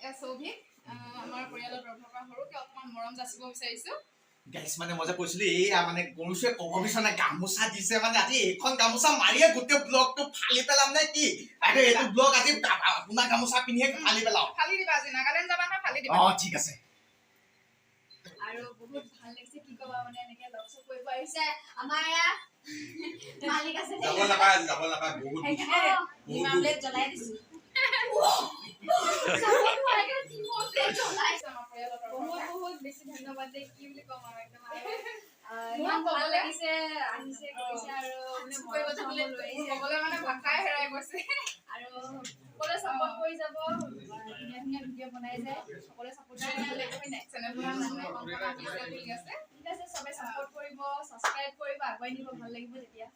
এয়া সৌভিক, আমাৰ পৰিয়ালৰ তৰফৰ পৰা সৰুকে অকণমান মৰম যাচিব বিচাৰিছোঁ। গাইছ, মানে মই যে কৈছিলো, এইয়া মানে গৰুচোৰে ক'ব বিচৰা নাই, গামোচা দিছে। মানে আজি এইখন গামোচা মাৰিয়ে গোটেই ব্লগটো ফালি পেলাম নে কি বাইদেউ? এইটো ব্লগ আজি আপোনাৰ গামোচা পিন্ধিয়ে ফালি পেলাও। ফালি দিবা, আজি নাগালেণ্ড যাবা নহয়, ফালি দিবা। অ, ঠিক আছে। আৰু বহুত ভাল লাগিছে, কি ক'বা, মানে এনেকে লগ চগ কৰিব আহিছে। আমাৰ এয়া মালিক আছে দেই। যাব নাপায় আজি, যাব নাপায় বহুত। সেইকাৰণে বহুত। ডিম জ্বলাই দিছো। যাব নোৱাৰে, ডিম অমলেট জ্বলাই। আমাৰ পৰিয়ালৰ তৰফৰ বহুত পৰা। বহুত বেছি ধন্যবাদ দেই, কি বুলি ক'ম আৰু, একদম আৰু মোৰ ইমান ভাল লাগিছে, আহিছে কৰিছে আৰু মানে মৰম চৰম লৈ আহিছে। ক'বলৈ মানে ভাষাই হেৰাই গৈছে। আৰু সকলোৱে চাপৰ্ট কৰি যাব, ধুনীয়া ধুনীয়া ভিডিঅ' বনাই যায়, সকলোৱে চাপৰ্ট কৰিব লাগিব, হয় নাই? চেনেলটোৰ নাম মানে কংকনা অফিচিয়েল বুলি আছে। ঠিক আছে, চবে চাপৰ্ট কৰিব, ছাবস্ক্ৰাইব কৰিব, আগুৱাই নিব, ভাল লাগিব তেতিয়া।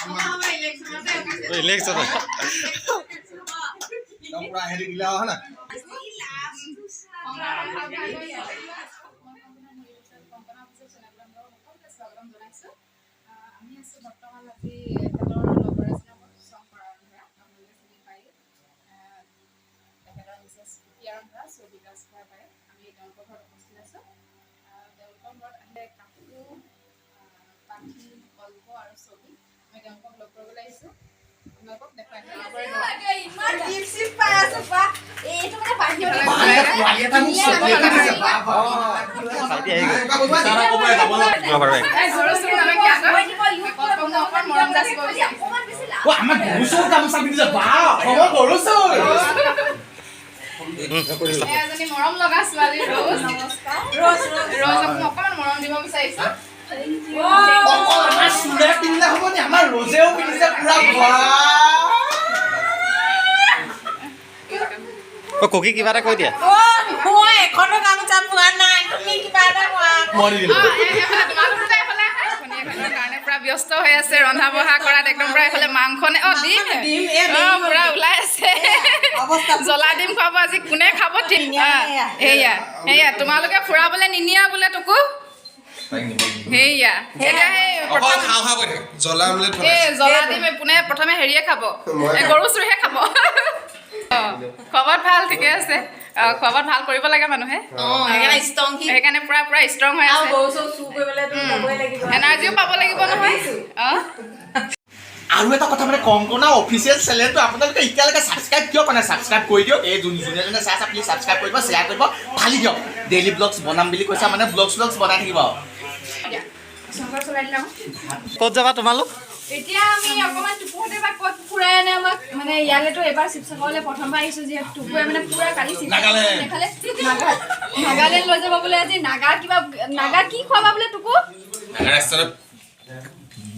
আমাৰ ইলেকশ্যনতে ইলেকশ্যন। একদম পুৰা হেৰি দিলা হয় না? কংকনা অফিচিয়েল চেনেললৈ সকলোকে স্বাগতম জনাইছোঁ। আমি আছোঁ বৰ্তমান আজি এখেতৰ লগৰ এজনৰ ঘৰত, শংকৰ আৰন্ধৰা, আপোনালোকে চিনি পায়। তেখেতৰ মিছেছ কুকি আৰন্ধৰা, ছবি ৰাজখোৱা পায়। আমি তেওঁলোকৰ ঘৰত উপস্থিত আছোঁ। তেওঁলোকৰ ঘৰত আহিলে কাকু, পাখি, কল্প আৰু ছবি, আমি তেওঁলোকক লগ কৰিবলৈ আহিছোঁ। আপোনালোকক দেখুৱাই ইমান গিফ্ট চিফ্ট পাই আছো বা, এইটো মানে বাহিৰতে পোৱালি এটা মোক চকলেট দিছে, বাহ, বাহ। ভাইটি আহি গ'ল। যাব নাপায়। বাৰু। অকণমান মৰম যাচিব বিচাৰিছোঁ। অকণমান বেছি লাভ। অ, আমাৰ গৰু চোৰ গামোচা পিন্ধিছে, বাহ, অসমৰ গৰু চোৰ। এয়া এজনী মৰম লগা ছোৱালী ৰ'জ। ৰ'জ। ৰ'জক মই অকণমান মৰম দিব বিচাৰিছোঁ। অকল আমাৰ চোৰে পিন্ধিলে হ'ব নি? আমাৰ ৰ'জেও পিন্ধিছে পুৰা, বাহ। অ কুকি, কিবা এটা কৈ দিয়া। অ, মই এখনো গামোচা পোৱা নাই, তুমি কিবা এটা কোৱা। মই দি দিলোঁ। অ, এইফালে তোমালোক দুটা এইফালে আহা। ভনীয়েকহঁতৰ কাৰণে পুৰা ব্যস্ত হৈ আছে ৰন্ধা বঢ়া কৰাত, একদম পুৰা। এইফালে মাংস নে অ ডিম? ডিম, এয়া। অ, পুৰা ওলাই আছে। অৱস্থা। জ্বলা ডিম খুৱাব আজি, কোনে খাব ঠিক। এয়া। সেয়া সেয়া, তোমালোকে ফুৰাবলৈ নিনিয়া বোলে তোকো। সেয়া এতিয়া সেই অকল প্ৰথম খাওঁ খাওঁ কৰি থাকে। জ্বলা আমলেট এই বনাইছে। জ্বলা ডিম কোনে প্ৰথমে হেৰিয়ে খাব? মই। এই গৰু চুৰহে খাব। অ, খোৱা ভাল, ঠিকে আছে। অ, খোৱা ভাল কৰিব লাগে মানুহে। অ, সেইকাৰণে ষ্ট্ৰং সি। সেইকাৰণে পুৰা পুৰা ষ্ট্ৰং হৈ আৰু আছে। গৰু চৰু চুৰ কৰিবলৈতো যাবই লাগিব। এনাৰ্জিও পাব লাগিব নহয়। অ। আৰু এটা কথা, মানে কংকনা অফিচিয়েল চেনেলটো আপোনালোকে এতিয়ালৈকে ছাবস্ক্ৰাইব কিয় কৰা নাই? ছাবস্ক্ৰাইব কৰি দিয়ক। এই যোন যোনে যোনে চাই আছে, প্লিজ ছাবস্ক্ৰাইব কৰিব, শ্বেয়াৰ কৰিব, ফালি দিয়ক। ডেইলি ব্লগছ বনাম বুলি কৈছে, মানে ব্লগছ ব্লগছ বনাই থাকিব আৰু। চলাই দিলাম। ক'ত যাবা তোমালোক? এতিয়া আমি অকণমান টুপুহঁতে বা ক'ত ফুৰাই আনে আমাক। মানে ইয়ালেতো এবাৰ শিৱসাগৰলৈ প্ৰথমবাৰ আহিছো যিহেতু, টুপুৱে মানে পুৰা কালি শিৱসাগৰ নাগালেণ্ড। দেখালে, নাগালেণ্ড লৈ যাব বোলে আজি। নাগা কিবা, নাগা কি খুৱাবা বোলে টুকু? নাগা ৰেষ্টুৰেণ্টত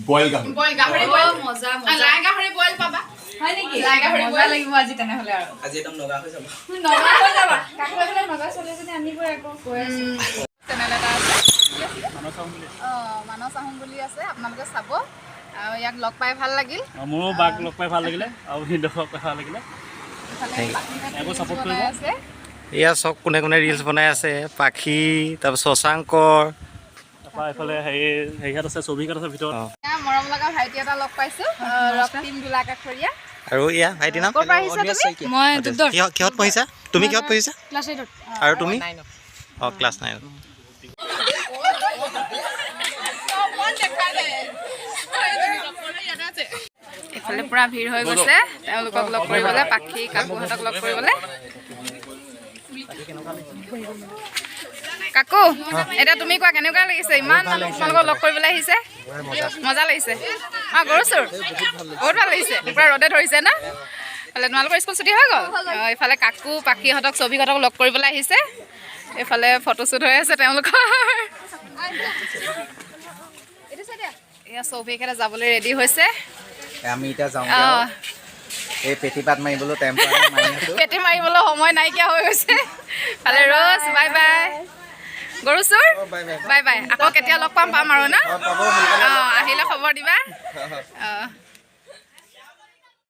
বইল গাহৰি। বইল গাহৰি, বইল। মজা। লাই গাহৰি বইল পাবা। হয় নেকি? লাই গাহৰি মজা বইল। লাগিব আজি তেনেহ'লে আৰু। আজি একদম নগা হৈ যাব। নগা হৈ যাবা। কাকু এইফালে নগা ছোৱালী এজনী আনিবই আকৌ, কৈ আছে। চেনেল এটা আছে, অঁ, মানস আহোম বুলি আছে, আপোনালোকে চাব। আৰু ইয়াক লগ পাই ভাল লাগিল। মোৰো বাক লগ পাই ভাল লাগিলে আৰু ভিনদেউক লগ পাই ভাল লাগিলে। ইফালে পাখিহঁত আকৌ reels support বনাই কৰিব। আছে। এয়া চব কোনে কোনে ৰিলচ বনাই আছে, পাখি, তাৰপিছত শশাংকৰ। তাৰপৰা এইফালে হেৰি হেৰিহঁত আছে, ছবিহঁত আছে ভিতৰত। অঁ। এয়া মৰম লগা ভাইটি এটা লগ পাইছোঁ, ৰক্তিম দোলাকাষৰীয়া। আৰু এয়া ভাইটি নাম? ক'ৰ পৰা আহিছা তুমি? মই কিহত পঢ়িছা তুমি? কিহত পঢ়িছা? ক্লাছ 8ত। আৰু তুমি? অঁ, ক্লাছ 9ত। অকণমান দেখা নাই। এইফালে পুৰা ভিৰ হৈ গৈছে তেওঁলোকক লগ কৰিবলৈ, পাখি কাকুহঁতক লগ কৰিবলৈ। কাকু, এতিয়া তুমি কোৱা, কেনেকুৱা লাগিছে? ইমান মানুহ তোমালোকক লগ কৰিবলৈ আহিছে, মজা লাগিছে। অঁ, গৰু চুৰ বহুত ভাল লাগিছে। পুৰা ৰ'দে ধৰিছে ন? এইফালে তোমালোকৰ স্কুল ছুটি হৈ গ'ল। অঁ, এইফালে কাকু পাখিহঁতক ছবিহঁতক লগ কৰিবলৈ আহিছে। এইফালে ফটোশ্বুট হৈ আছে তেওঁলোকৰ। এয়া চৌভিকহঁতে যাবলৈ ৰেডি হৈছে। আমি এতিয়া যাওঁ। এই পেটিপাত মাৰিবলৈ টাইম পোৱা নাই, মাৰি আছো। পেটি মাৰিবলৈ সময় নাইকিয়া হৈ গৈছে। ভালে ৰ'জ, বাই বাই। গৰু চুৰ, বাই বাই। আকৌ কেতিয়া লগ পাম পাম আৰু ন? অঁ, আহিলে খবৰ দিবা। অঁ।